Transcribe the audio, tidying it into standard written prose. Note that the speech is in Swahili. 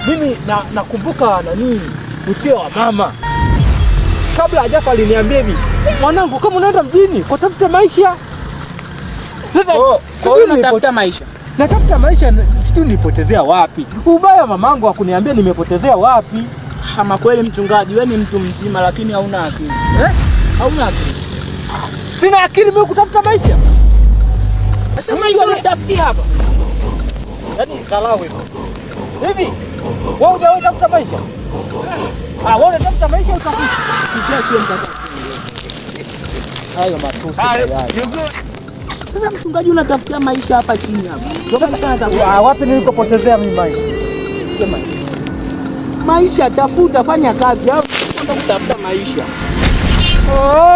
Mimi nakumbuka nani usia wa mama kabla hajafa aliniambia hivi, mwanangu, kama unaenda mjini kutafuta maisha. Sasa Kwa sijui hiyo unatafuta maisha. Natafuta maisha, sijui nilipotezea wapi. Ubaya mamangu hakuniambia nimepotezea wapi. Kama kweli mchungaji, wewe ni mtu mzima lakini hauna akili. Eh? Hauna akili. Sina akili mimi kutafuta maisha. Sasa maisha unatafutia hapa. Yaani dharau hivi. Hivi wewe hujawahi tafuta maisha? Ah, wewe unatafuta maisha utafuta. Kichaa sio mtaka. Hayo matusi tayari. Sasa mchungaji, unatafutia maisha hapa chini hapa. Toka natafuta. Ah, wapi nilikopotezea mimi maisha? Maisha tafuta, fanya kazi. Au kwenda kutafuta maisha. Oh.